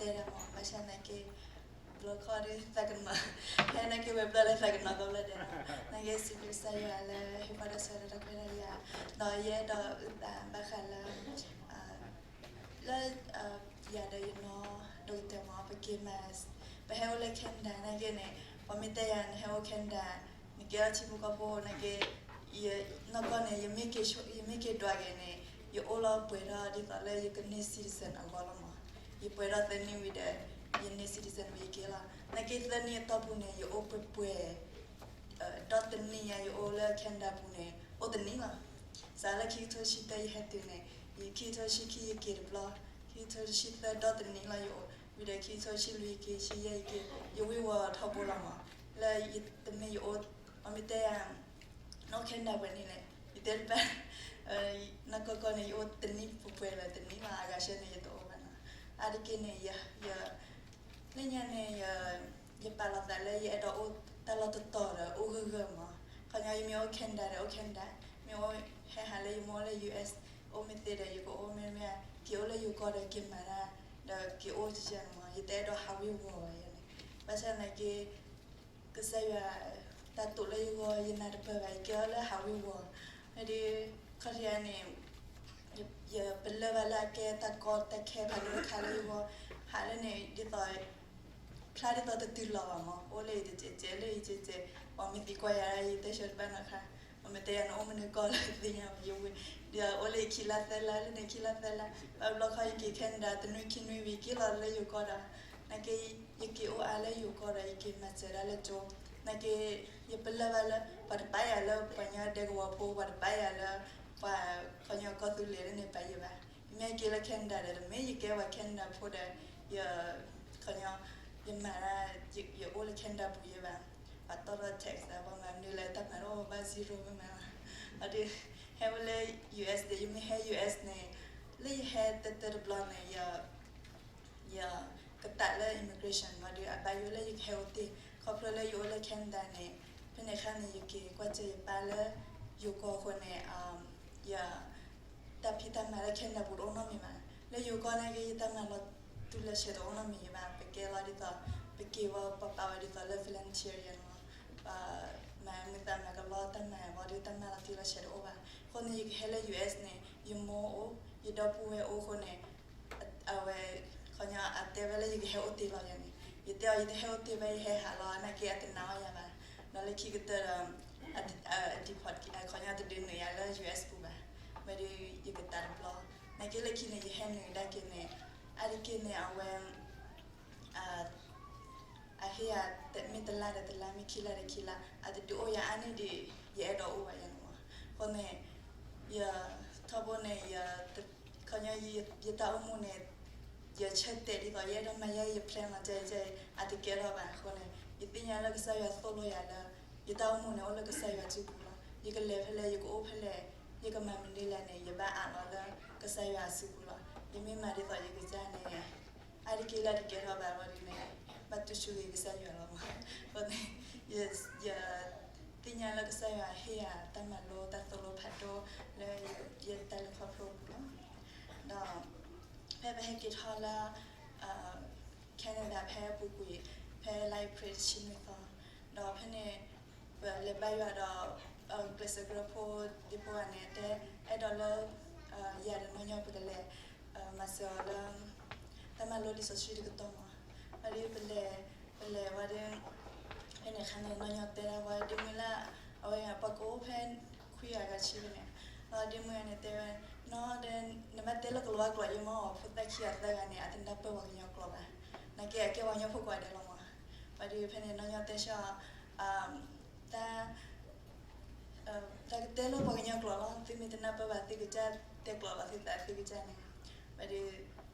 တဲဒၣ်မး ဘၣ်ဆၣ်သနာ်က့ ဘျီခီဒုးသးကနီၤ ဟဲသနာ်က့ဝဲၤဘျီလၢသးကနီၤကိးဘျီဒဲးလီၤ. သနာ်က့စံးဘျုးကစၢ်ယွၤလၢဟ့ၣ်ပှၤဒီးဆၢဒီးတၢ်ခွဲးတၢ်ယာ် ဒီးယအဲၣ်ဒိးအုၣ်သးဘၣ်ဃးလၢ လၢ ယၤဒီးယနီၢ်ဒိၣ်ကတၢၢ်မး ပက့ၤမၤ ပဟဲအိၣ်လၢ Canada သနာ်က့န့ၣ် ပှၤမ့ၢ်တဲယၤ နဟဲအိၣ် Canada နကဲထီၣ်ထံဖိကီၢ်ဖိသနာ်က့ နီၢ်ကီၢ်န့ၣ် ယမ့ၢ်က့ၤဒွးက့ၤန့ၣ် ယအိၣ်လီၤပှဲၤထီၣ်ဒ်သိးလၢယကန့ၢ် citizen အဂီၢ်လီၤမး. ယပှဲၤထီၣ်သၢနံၣ်ဝံၤဒီး ယန့ၢ် citizen ဝံၤယက့ၤလီၤ. သနာ်က့သၢနံၣ်အတီၢ်ပူၤန့ၣ် ယအိၣ်ပှဲၤပှဲၤ ဒီးတနံၣ်ညါယအိၣ်လၢ Canada ပူၤန့ၣ် အိၣ်တနံၣ်လီၤ. စးလၢခံကထိဆံသၢယဟဲတုၤန့ၣ် ယခံကထိဆံခံယက့ၤတဘျီ, ခံကထိဆံသၢဒီတနံၣ်လီၤယအိၣ်, ဝံၤဒီးခံကထိဆံလွံၢ်ယက့ၤဆံယဲၢ်ယက့ၤ, ယဝံၣ်ဝီၤထီဘိလီၤမး, လၢယတမ့ၢ်ယအိၣ် ပှၤမ့ၢ်တဲယၤ နအိၣ် Canada ပှဲၤနံၣ်လဲၣ်, ယတဲတဘၣ်, နီၢ်ကီၢ်ကီၢ်န့ၣ် ယအိၣ်တနံၣ်ပှဲၤပှဲၤလၢတနံၣ်လီၤ, အဂၤဆၢန့ၣ် ယတအိၣ်ဘၣ်နီၤ. အါတက့ၢ်န့ၣ် ယ လၢညါန့ၣ် ယပာ်လီၤသးလၢယအဲၣ်ဒိးအိၣ်တၢ်လီၢ်တတီၤဒီးအိၣ်ဂၢၢ်ဂၢၢ်မး, ခီညီယမ့ၢ်အိၣ် Canada ဒီးအိၣ် Canada, မ့ၢ်အိၣ်ဟဲဟးလၢယမိၢ်အိၣ်လၢ U S အိၣ်မ့ၢ်သ့ဒီး ယကအိၣ်မ့ၢ်မ့ၢ် က့ၤအိၣ်လၢယိၤကီၢ်ဒီးက့ၤမၤတၢ် ဒီးက့ၤအိၣ်ကန့ၣ်မး, ယတအဲၣ်ဒိးဟးဝ့ၤဝီၤဘၣ်ယၤန့ၣ်, ဘၣ်ဆၣ်သနာ်က့ ကစၢ်ယွၤ တၢ်တိာ်လၢယဂီၢ် ယနၢ်တပၢၢ်ဘၣ် ယကဲအီၤလၢဟးဝ့ၤဝီၤ, ဝဲဒီး ခီၣ်ထံးန့ၣ် ယပလၢၢ်ဘၣ်လၢအကဲတၢ်ကီတၢ်ခဲဖးဒိၣ်တခါလၢယဂီၢ်, ဟးလၢန့ၣ်ဒ်သိး ဖျါဒ်သိးတတုၤလီၤဘၣ်မး, အိၣ်လၢယတစဲးစဲး လၢယတစဲးစဲး, ပှၤမ့ၢ်သံကွၢ်ယၤ ယတဲဆၢတဘၣ်နီတခါ, ပှၤမ့ၢ်တဲယၤနအိၣ်မနုၤကီၢ်လၢသ့ၣ်ညါဘၣ်ယဝ့ၤ, ဒီးအိၣ်လၢယခံလါသၢလါ လၢန့ၣ်ခံလါသၢလါ, ဘၣ်ဘျီခီယက့ၤ Canada တနွံခံနွံဝံၤ က့ၤလီၤလၢယိၤကီၢ်ဒီး သနာ်က့ ယက့ၤအိၣ်အါလၢယိၤကီၢ်ဒီး ယက့ၤမၤစၢၤဒၣ်လၢကၠိ, သနာ်က့ ယပလၢၢ်ဘၣ်လၢ ပှၤတပာ်ယၤလၢပှၤကညီဒဲကဝီၤဖိ, ပှၤတပာ်ယၤလၢ ပှၤကညီကီၢ်သူလ့ၤလၢန့ၣ်ပာ်ယၤဘၣ်, မ့ၢ်က့ၤလၢ Canada ဒီး တမ့ၢ်ယကဲပှၤ Canada ဖိဒီး ယ ခီညီ ယမၤဒၣ် ယအိၣ်လၢ Canada ပူၤယဲဘၣ်, ပှၤတီထီၣ် tax ပှၤမၤမနုၤလဲၣ် တၢ်မၤတအိၣ်ဘၣ် zero မ့ၢ်မး, အဒုး ဟဲအိၣ်လၢ U S ဒီး ယမ့ၢ်ဟဲ U S န့ၣ် လၢယဟဲတၢတၢတဘျီန့ၣ် ယ ယကတၢ်လၢ immigration မးဒီး အဘၣ်ယိၣ်လၢယကဟဲအိၣ်တ့ၢ်, ခီဖျိလၢယအိၣ်လၢ Canada န့ၣ်, ဖဲန့ၣ်အခါန့ၣ် ယက့ၤကွၢ်စၢၤယပၢ်လၢယိၤကီၢ်အဃိန့ၣ်, ယ တၢ်ဖံးတၢ်မၤလၢ Canada ပူၤတအိၣ်နီတမံၤဘၣ်. လၢယိၤကီၢ်န့ၣ်က့ ယတၢ်မၤလီၤတူၢ်လီၤဆဲးတအိၣ်နီတမံၤဘၣ်. ပကဲလီၤဒ်သိး ပက့ၤဝဲ ပပာ်ဝဲဒ်သိးလၢ volunteer ယဲန့ၣ်လီၤ. ပမၤမုာ်သးမၤကလီတၢ်မၤဘီဒုး တၢ်မၤလီၤတူၢ်လီၤဆဲးတအိၣ်ဘၣ်. အဃိန့ၣ် ယကဟဲလၢ U S န့ၣ် ယမိၢ်အိၣ် ယဒီပုၢ်ဝဲၢ်အိၣ်အဃိန့ၣ် အဝဲ ခီညီ အတဲဝဲလၢယကဟဲအိၣ်တ့ၢ်လီၤယဲန့ၣ်, ယတဲအီၤ ယတဟဲအိၣ်တ့ၢ်ဘၣ် ယဟဲဟးလီၤ နာ်က့အတနာ်အီၤယၤဘၣ်. ဒီးလၢခံကတၢၢ်ဒီး အ deport က့ၤ ခီညီ တဒုးနုာ်ယၤလၢ U S ပူၤဘၣ်. ဝဲဒီးယကတၢ်တဘျီ နာ်က့လၢခံန့ၣ် ယဟဲနုာ်ဒၣ်က့ၤန့ၣ် အါတက့ၢ်န့ၣ် အဝဲ အဟ့ၣ်ယၤ မ့ၢ်တလါဒီးတလါ မ့ၢ်ခံလါဒီးခံလါ အတဒုးအိၣ်ယၤအါန့ၢ်ဒံး ယအဲၣ်ဒိးအိၣ်ဘၣ်ယဲန့ၣ်မး. အဃိန့ၣ် ယ ထီဘိန့ၣ် ယ ခီညီ ယတၢ်အိၣ်မူန့ၣ် ယဆၢတဲာ်ဒ်သိး ယအဲၣ်ဒိးမၤယဲ ယ plan လီၤ ကဲ ကဲ အတကဲထီၣ်ဘၣ်အဃိန့ၣ် ယသ့ၣ်ညါလၢကစၢ်ယွၤသိၣ်လိယၤလၢ ယတၢ်အိၣ်မူန့ၣ် အိၣ်လၢကစၢ်ယွၤစုပူၤလီၤ. ယကလဲၤဖဲလဲၣ် ယကအိၣ်ဖဲလဲၣ် ယကမၤမနုၤလဲၣ်န့ၣ် ယဘၣ်အးလီၤလၢကစၢ်ယွၤအစုပူၤလီၤ. ယမ့ၢ်မၤဒ်သိးယကစၢ်န့ၣ် အါတက့ၢ်လၢတကဲထီၣ်ဘၣ်ဝဲဒ်န့ၣ် ဘၣ်တူၢ်ဆူၣ်ဂ့ၤကစၢ်ယွၤလီၤမး. အဃိန့ၣ် ယ ယသ့ၣ်ညါလၢကစၢ်ယွၤဟ့ၣ်ယၤတၢ်မၤလိတၢ်သိၣ်လိဖးဒိၣ်လၢ ယတၢ်လဲၤခီဖျိအပူၤလီၤ. ဒီး ဖဲပဟဲက့ၤထီၣ်လၢ Canada ဖဲအပူၤကွံာ် ဖဲလါအ့ဖြ့ၣ်တဆံနွံသီ ဒီးဖဲန့ၣ် ပလဲၤဘါယွၤဒီး ကျဲးစၢးကရၢဖိသ့ၣ်တဖၣ်န့ၣ် တဲအဲၣ်ဒိးလၢ ယၤဒီးနီၢ်ညီပကလဲၤ မၤစၢၤအီၤလၢ တၢ်မၤလိလံာ်စီဆှံတကတီၢ်မး. ဝံၤဒီးပလဲၤ ပလဲၤဝံၤဒီး ဖဲန့ၣ်အခါန့ၣ် နီၢ်ညီတဲဒၣ်ဝဲဒ့မုၣ်လၢ အဝဲပှၤကအိၣ်ဖဲခွံဂၤဂၤဆံဖဲန့ၣ်, ဒီးဒ့မုၣ်န့ၣ်တဲဝဲ နီၢ်ဒီး နဘၣ်တဲလၢကလံးဝါကျိာ်ယဲမး ဖိသၣ်ခံဂၤသၢဂၤန့ၣ် အတနၢ်ပၢၢ်ပှၤကညီကျိာ်ဘၣ်. နာ်က့အကဲပှၤကညီဖိကိးဂၤဒဲးလီၤမး. ဝံၤဒီးဖဲန့ၣ် နီၢ်ညီတဲဆၢ တၢ် သးကတဲလၢပှၤကညီကျိာ်လီၤ, သုမ့ၢ်တနၢ်ပၢၢ်ဘၣ်သုကစၢ်တဲကျိာ်လီၤသုသးသုကစၢ်န့ၣ်. ဝံၤဒီး ဒီး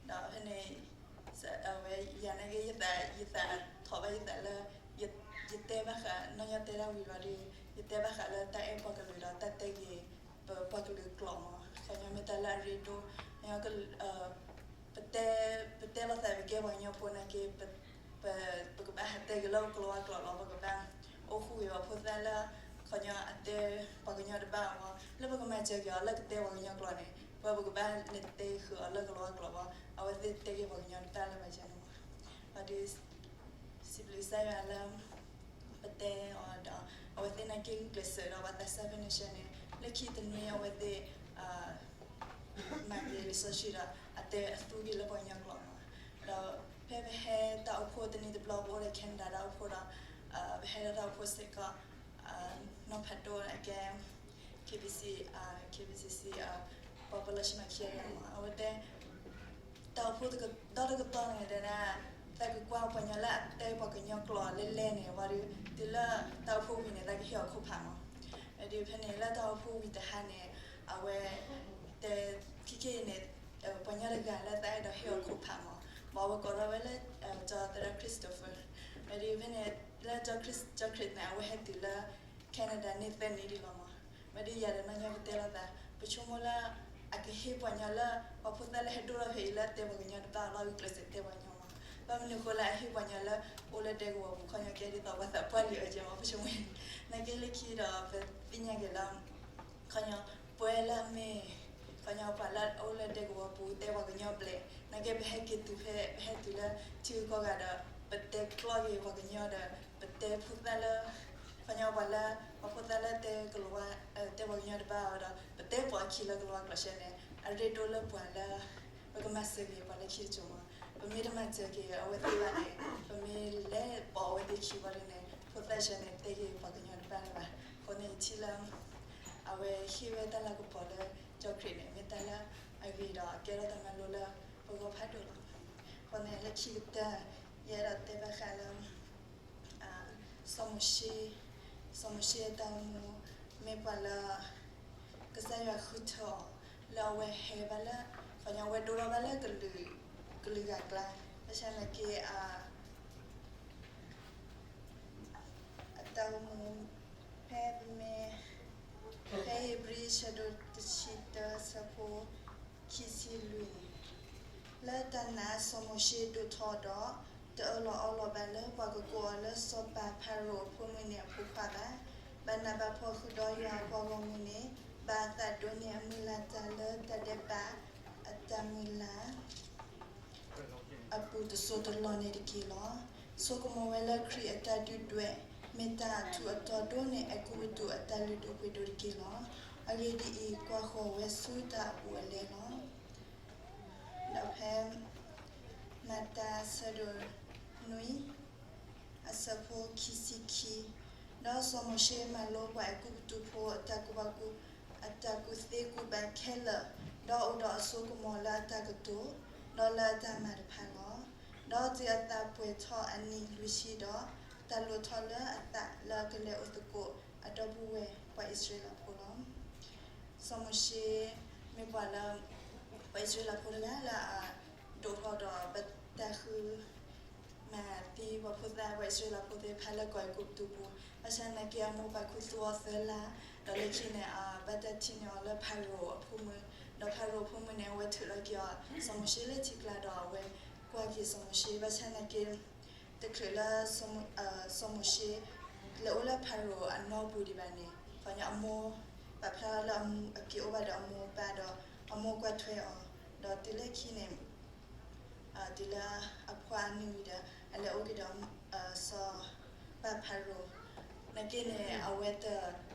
ဖဲန့ၣ် အဝဲယၤနာ်က့ ယသး ယသးထီၣ်ဘၣ်ယသးလၢ ယတဲဘၣ်ဃး နီၢ်ညီတဲဒၣ်ဝံၤလီၤဒီး ယတဲဘၣ်ဃးလၢတၢ်အဲၣ်ပှၤကလုာ်ဒီးတၢ်တဲဂ့ၤ ပပှၤကလုာ်ကျိာ်မး. ခီညီမ့ၢ်တၢ်လၢအရ့ဒိၣ် ပတဲ ပတဲလိာ်သးပကဲပှၤကညီဖိနာ်က့ ပ ပကဘၣ်ဟးတဲက့ၤလၢကလံးဝါကျိာ်လီၤ. ပကဘၣ်အိၣ်ဃူဝဲပဖိသၣ်လၢ ခီညီအတဲပှၤကညီတဘၣ်အဂီၢ် လၢပကမၤစၢၤက့ၤအီၤလၢကတဲပှၤကညီကျိာ်န့ၣ် ပပကဘၣ်လဲၤတဲဃုာ်အီၤလၢကလံးဝါကျိာ်ဘၣ်. အဝဲသ့ၣ်တဲက့ၤပှၤကညီတဘၣ်လၢၤဘၣ်န့ၣ် ဒီး စံးဘျုးကစၢ်ယွၤလၢ ပတဲအီၤဒီး အဝဲသ့ၣ်န့ၣ်က့ၤဂုာ်ကျဲးစၢးဒီးပှၤသးစၢ်ဖဲန့ၣ်ဆဲန့ၣ် လၢခံတနွံအဝဲသ့ၣ် မၤက့ၤလံာ်စီဆှံဒီး အတဲအသူက့ၤလၢပှၤကညီကျိာ်မး, ဒီးဖဲပဟဲတၢ်အိၣ်ဖှိၣ်တနံၤတဘျီ ပအိၣ်ဒီး Canada တၢ်အိၣ်ဖှိၣ်ဒီး ပဟဲဒီးတၢ်အိၣ်ဖှိၣ်စ့ၢ်ကီး နီၢ်ဖးဒိၣ်အကဲ KBC, KBCC ပှၤပလီၢ်ဆံမၤခံဂၤမး အဝဲတဲ တၢ်အိၣ်ဖှိၣ်ဒီတကတီၢ်န့ၣ်တဲဒၣ် သးကကွၢ်ပှၤကညီလၢအတဲပှၤကညီကျိာ်လဲၣ်လဲၣ်န့ၣ် ဝံၤဒီး တုၤလၢတၢ်အိၣ်ဖှိၣ်ဝံၤန့ၣ် သးကဟ့ၣ်အီၤခိၣ်ဖးမး, ဒီးဖဲန့ၣ်လၢတၢ်အိၣ်ဖှိၣ်ဝံၤတဟါန့ၣ် အဝဲ တဲ ခံက့ၤန့ၣ် ပှၤကညီတဂၤလၢသးအဲၣ်ဒိးဟ့ၣ်အီၤခိၣ်ဖးမး, ဘၣ်အဝဲကိးထီၣ်ဝဲလၢ ကၠီသရၣ် Christopher, ဒီးဖဲန့ၣ် လၢ ကၠီ Chris န့ၣ် အဝဲဟဲတုၤလၢ Canada န့ၣ်သၢနံၤဒံးလီၤမး, ဝံၤဒီးယၤဒီးနီၢ်ညီကတဲလိာ်သး ပဆိကမိၣ်လၢ အကဟ့ၣ်ပှၤကညီလၢ ပှၤဖိသၣ်လၢဟဲဒိၣ်ထီၣ်ဖဲအံၤလၢတဲပှၤကညီတဘၣ်လီၤ ဂုာ်ကျဲးစၢးတဲပှၤကညီမး, ဘၣ်မနုၤအဃိလၢအဟ့ၣ်ပှၤကညီလၢ အိၣ်လၢဒဲကဝီၤပူၤ ခီပညီကဲဒ်သိးပှၤသးပှၢ်လံအကဲမး ပဆိကမိၣ်, နာ်က့လၢခံဒီး ပသ့ၣ်ညါက့ၤလၢ ခီပညီ ပှၤလၢအမ့ၢ် ခီပညီပှၤလၢအအိၣ်လၢဒဲကဝီၤပူၤ တဲပှၤကညီဘျဲၣ် နာ်က့ပဟဲက့ၤတုၤဖဲ ပဟဲတုၤလၢထံဂုၤကီၢ်ဂၤဒီး ပတဲကျီၢ်က့ၤပှၤကညီဒီး ပတဲဖိသၣ်လၢ ခီပညီပှၤလၢ ပှၤဖိသၣ်လၢတဲကလၤဝါ တဲပှၤကညီတဘၣ်ဝဲဒီး ပတဲပိာ်အခံလၢကလၤဝါကျိာ်ဆဲန့ၣ် အရ့ဒိၣ်လၢပှၤလၢ ပကမၤစၢၤက့ၤပှၤလၢခံတစိၤမး, ပမ့ၢ်တမၤစၢၤက့ၤအဝဲသ့ၣ်ဘၣ်န့ၣ် ပမ့ၢ်လဲၤပိာ်အဝဲသ့ၣ်ခံဘၣ်ဒ်န့ၣ် ဖိသၣ်ဆဲန့ၣ် တဲက့ၤပှၤကညီတဘၣ်လၢၤဘၣ်, အဃိန့ၣ်ယထံၣ်လၢ အဝဲဟ့ၣ်ဝဲတၢ်လၤကပီၤလၢ ကၠီခရံာ်န့ၣ် မ့ၢ်တၢ်လၢအဂ့ၤဒီးအကဲထီၣ်တၢ်မၤလိလၢပဂီၢ်ဖးဒိၣ်လီၤ. အဃိန့ၣ် လၢခံကတၢၢ် ယအဲၣ်ဒိးတဲဘၣ်ဃးလၢ စီၤမိၤၡ့, စီၤမိၤၡ့အတၢ်အိၣ်မူ မ့ၢ်ပှၤလၢ ကစၢ်ယွၤဃုထၢအီၤ လၢအဝဲဟဲဘၣ်လၢ ခီပညီအဝဲဒိၣ်ထီၣ်ဘၣ်လၢ ကလုာ်ဂၤအကျါ, ဘၣ်ဆၣ်နာ်က့ အတၢ်အိၣ်မူ ဖဲပမ့ၢ် ဖဲဧ့ၤဘြံၤ အဆၢဒိၣ်တဆံတၢ အဆၢဖိခံဆံလွံၢ်န့ၣ်, လၢတၢ်နာ်စီၤမိၤၡ့ဒိၣ်ထီၣ်ဒီး တအၢၣ်လီၤအီလီၤဘၣ်လၢ ပှၤကကိးအီၤလၢစီၤပၤဖၤရိၤအဖိမုၣ်န့ၣ်အဖိခွါဘၣ်. ဘၣ်နးဘၣ်ဖှီၣ်ဃုာ်ဒီးယွၤအပှၤဂီၢ်မုၢ်န့ၣ် ဘၣ်အသးဒိးန့ၢ်အမုၢ်လၢ်တၢ်လၢတၢ်ဒဲးဘး အတၢ်မုၢ်လၢ် အပူၤတစိၢ်တလီၢ်န့ၣ်တက့ၢ်လီၤ. ဆိကမိၣ်ဝဲလၢခရံာ်အတၢ်ဒုၣ်ဒွဲၣ် မ့ၢ်တၢ်အထူးအတီၤဒိၣ်န့ၢ် အဲၤကူပတူးအတၢ်လုၢ်ဒိၣ်ပှ့ၤဒိၣ်တက့ၢ်လီၤ. အဂ့ၢ်ဒ်အံၤ, ကွၢ်ဃီၤဝဲဆူတၢ်အဘူးအလဲလီၤ. ဒီးဖဲ မၤတၢ်အဆၢဒိၣ်နွံ အဆၢဖိခံဆံခံ, ဒီးစီၤမိၤၡ့မၤလိပှၤအဲၤကူပတူးဖိအတၢ်ကူၣ်ဘၣ်ကူၣ် အတၢ်ကူၣ်သ့ကူၣ်ဘၣ်ခဲလၢာ်, ဒီးအိၣ်ဒီးအစိကမီၤလၢအတၢ်ကတိၤ ဒီးလၢအတၢ်မၤတဖၣ်လီၤ. ဒီးတုၤအသးပှဲၤထီၣ်အနံၣ်လွံၢ်ဆံဒီး တၢ်လိၣ်ထီၣ်လၢအသးလၢအကလဲၤအိၣ်သကိးအဒီပုၢ်ဝဲၢ်ပှၤအံၣ်စရ့လးဖိလီၤ. စီၤမိၤၡ့ မ့ၢ်ပှၤလၢ ပှၤအံၣ်စရ့လးဖိတဂၤလၢအဒိၣ်ထီၣ်ဒီးပတၢ်ဃု မၤသံပှၤဖိသၣ်ပှၤအံၣ်စရ့လးဖိသ့ၣ်တဖၣ်လၢကီၢ်အဲၤကူပတူးပူၤ, ဘၣ်ဆၣ်နာ်က့အမိၢ်ပာ်ခူသူအီၤသၢလါ, ဒီးလၢခံန့ၣ် ဘၣ်တၢ်ထံၣ်န့ၢ်အီၤလၢဖၤရိၤအဖိမုၣ်, ဒီးဖၤရိၤအဖိမုၣ်န့ၣ် အဝဲထုးထီၣ်က့ၤအီၤ စီၤမိၤၡ့လၢထံကျါဒီးအဝဲကွၢ်က့ၤစီၤမိၤၡ့, ဘၣ်ဆၣ်နာ်က့ တချုးလၢ စီၤမိၤၡ့ လဲၤအိၣ်လၢဖၤရိၤအနီၢ်ပူၤဒံးဘၣ်န့ၣ် ခီပညီအမိၢ် ပာ်ဖျါလၢအက့ၤအိၣ်ဘၣ်ဒီးအမိၢ်အပၢ်ဒီး အမိၢ်ကွၢ်ထွဲအီၤ, ဒီးတုၤလၢခံန့ၣ် တုၤလၢအဖှီၣ်အနံၣ်ဝံၤဒီး အလဲၤအိၣ်က့ၤဒီး စီၤပၤဖၤရိၤ, နာ်က့န့ၣ် အဝဲတ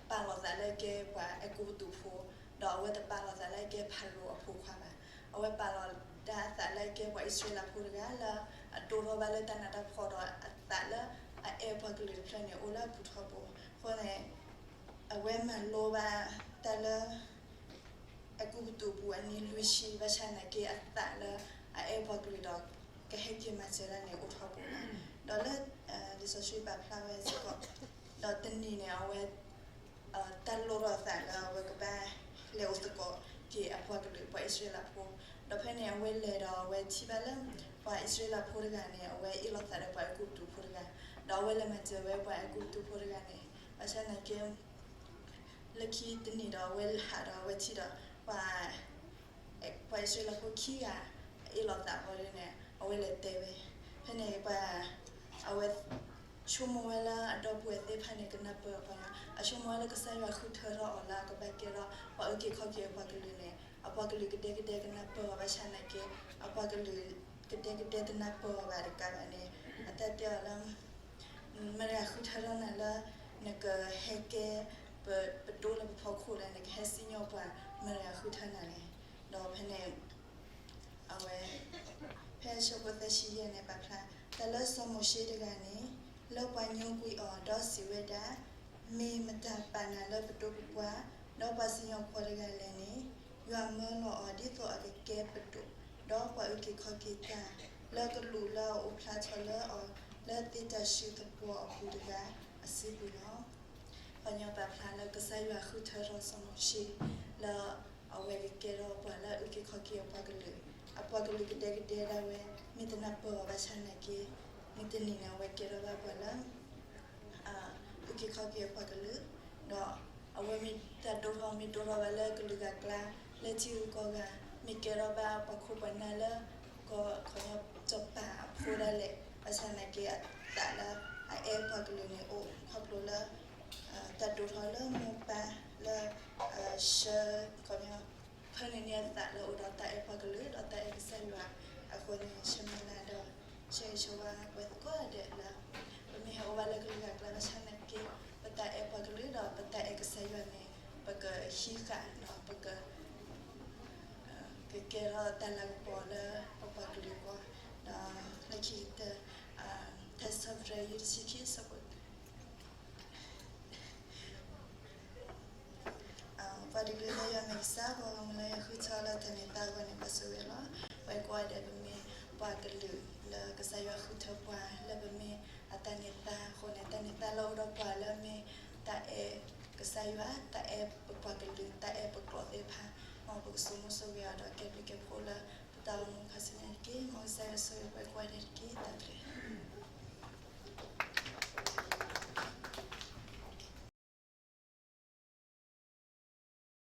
ပာ်လီၤသးလၢအကဲပှၤအဲၤကူပတူးဖိ, ဒီးအဝဲတပာ်လီၤသးလၢအကဲဖၤရိၤအဖိခွါဘၣ်. အဝဲပာ်လီၤဒၣ်အသးလၢအကဲပှၤအံၣ်စရ့လးဖိတဂၤလၢ အဒိၣ်ထီၣ်ဘၣ်လၢတၢ်နးတၢ်ဖှီၣ်ဒီးအသးလၢအအဲၣ်ပှၤကလုာ်တဖျၢၣ်န့ၣ် အိၣ်လၢအပူၤထီဘိ. အဃိန့ၣ် အဝဲမၤလိဘၣ်တၢ်လၢ အဲၤကူပတူးပူၤအနံၣ်လွံၢ်ဆံ, ဘၣ်ဆၣ်နာ်က့အသးလၢအအဲၣ်ပှၤကလုာ်ဒီး ကဟဲက့ၤမၤစၢၤတၢ်န့ၣ်အိၣ်ထီဘိလီၤ. ဒီးလၢ လံာ်စီဆှံပာ်ဖျါဝဲစ့ၢ်ကီး, ဒီးတနံၤန့ၣ် အဝဲ တၢ်လိၣ်ထီၣ်အသးလၢအဝဲကဘၣ်လဲၤအိၣ်သကိးက့ၤအပှၤကလုာ်ပှၤအံၣ်စရ့လးဖိ, ဒီးဖဲန့ၣ် အဝဲလဲၤဒီးအဝဲထံၣ်ဘၣ်လၢ ပှၤအံၣ်စရ့လးဖိတဂၤန့ၣ် အဝဲအ့ၣ်လိာ်သးဒီးပှၤအဲၤကူပတူးဖိတဂၤ, ဒီးအဝဲလဲၤမၤစၢၤဝဲပှၤအဲၤကူပတူးဖိတဂၤန့ၣ်, ဘၣ်ဆၣ်နာ်က့ လၢခံတနံၤဒီးအဝဲဟးဒီးအဝဲထံၣ်ဒီး ပှၤ ပှၤအံၣ်စရ့လးဖိခံဂၤ အ့ၣ်လိာ်သးဘၣ်ဒ်န့ၣ် အဝဲလဲၤတဲဝဲ, ဖဲန့ၣ် ပှၤ အဝဲ ဆိကမိၣ်ဝဲလၢအဒီပုၢ်ဝဲၢ်သ့ၣ်တဖၣ်န့ၣ် ကနၢ်ပၢၢ်အီၤ, အဆိကမိၣ်ဝဲလၢကစၢ်ယွၤဃုထၢထီၣ်အီၤလၢအကဘၣ်ကဲထီၣ် ပှၤအုၣ်က့ၤခီၣ်က့ၤအပှၤကလုာ်န့ၣ် အပှၤကလုာ်ကဒဲကဒဲကနၢ်ပၢၢ်အီၤ, ဘၣ်ဆၣ်နာ်က့ အပှၤကလုာ် ကဒဲကဒဲတနၢ်ပၢၢ်အီၤဘၣ်တကးဘၣ်န့ၣ် အတၢ်တဲအီၤလၢ မတၤဃုထၢထီၣ်နၤလၢ နကဟဲကဲ ပ ပတိၢ်လၢပဖီခိၣ်လဲၣ်, နကဟဲစံၣ်ညီၣ်ပှၤ မတၤဃုထၢနၤလဲၣ်. ဒီးဖဲန့ၣ် အဝဲ ဖဲဆၢဖိသၢဆံယဲၢ်န့ၣ် ပာ်ဖျါ တၢ်လၢစီၤမိၤၡ့တဂၤန့ၣ် လၢပှၤညိကွံာ်အီၤ ဒီးစံးဝဲဒၣ်, မ့ၢ်မတၤပာ်နၤလၢပတိၢ်ပပှၢ်, ဒီးပှၤစံၣ်ညီၣ်ကွီၢ်တဂၤလဲၣ်န့ၣ်, ယွၤမၢလီၤအီၤ ဒ်သိးအကကဲပဒိၣ်, ဒီးပှၤအုၣ်က့ၤခီၣ်က့ၤတၢ် လၢကလူးလၢအအိၣ်ဖျါထီၣ်လၢအီၤ လၢသ့ၣ်တၢ်ဆှုသပှီၤအပူၤတဂၤအစုပူၤလီၤ. ပှၤကညီပာ်ဖျါလၢကစၢ်ယွၤဃုထၢထီၣ်စီၤမိၤၡ့ လၢအဝဲကကဲထီၣ်ပှၤလၢအအုၣ်က့ၤခီၣ်က့ၤအပှၤကလုာ်, အပှၤကလုာ်ကဒဲကဒဲဒၣ်ဝဲ မ့ၢ်တနၢ်ပၢၢ်အီၤဘၣ်ဆၣ်နာ်က့ မုၢ်တနံၤန့ၣ် အဝဲကဲထီၣ်ဘၣ်ပှၤလၢ အုၣ်က့ၤခီၣ်က့ၤအပှၤကလုာ်, ဒီးအဝဲမ့ၢ်တၢ်ဒိၣ်ထီၣ် မ့ၢ်ဒိၣ်ထီၣ်ဘၣ်လၢကလုာ်ဂၤအကျါ လၢထံဂုၤကီၢ်ဂၤ, မ့ၢ်ကဲထီၣ်ဘၣ်ပှၤခိၣ်ပှၤနၢ်လၢ ကီၢ်ခီပညီစီၤပၤအဖိဒၣ်လဲာ်, ဘၣ်ဆၣ်နာ်က့ အသးလၢအအဲၣ်ပှၤကလုာ်န့ၣ်အိၣ် ခီဖျိလၢ တၢ်ဒိၣ်ထီၣ်လၢမိၢ်ပၢ်လၢ ဆှၢ ခီပညီ ဖၢနုာ်န့ၢ်အသးလၢအိၣ်ဒီးတၢ်အဲၣ်ပှၤကလုာ် ဒီးတၢ်အဲၣ်ကစၢ်ယွၤအဃိန့ၣ် ဆၢမုၢ်လၢ်ဒီး ဆၢဂ့ၤဆၢဝါပှၤသကိးဂၤဒဲးလၢ ပမ့ၢ်ဟဲအိၣ်ဘၣ်လၢကလုာ်ဂၤအကျါဘၣ်ဆၣ်နာ်က့ ပတၢ်အဲၣ်ပှၤကလုာ်ဒီးပတၢ်အဲၣ်ကစၢ်ယွၤန့ၣ် ပကဟံးဃာ်ဒီးပက ကကဲထီၣ်တၢ်လၤကပီၤလၢပပှၤကလုာ်အဂီၢ်, ဒီးလၢခံကတၢၢ် ထါစံးထီၣ်ပတြၢၤ ယုၢ်တဆံခံ အဆၢဖိ ပှၤတကလုာ်လၢယွၤမ့ၢ်ကစၢ်, ပှၤဂီၢ်မုၢ်လၢယွၤဃုထၢလၢတၢ်န့ၢ်သါအဂီၢ်န့ၣ် ပှၤဆိၣ်ဂ့ၤလီၤ. ပဝဲကိးဂၤဒဲး ပမ့ၢ်ပှၤကလုာ်လၢကစၢ်ယွၤဃုထၢပှၤ လၢပမ့ၢ်အတၢ်န့ၢ်သါအဃိန့ၣ် တၢ်န့ၢ်သါလၢအအိၣ်ဒီးပှၤလၢမ့ၢ်တၢ်အဲၣ်ကစၢ်ယွၤ, တၢ်အဲၣ်ပပှၤကလုာ်, တၢ်အဲၣ်ပကျိာ်သ့ၣ်တဖၣ်, မ်ပကဆိမိၣ်ဆိၣ်ဂ့ၤအီၤဒီးကဲဘျုးကဲဖှိၣ်လၢပတၢ်အိၣ်မူခါဆူညါတက့ၢ်. မ်ကစၢ်ယွၤဆိၣ်ဂ့ၤပဝဲကိးဂၤဒဲးတက့ၢ်. တၢ်ဘျုး.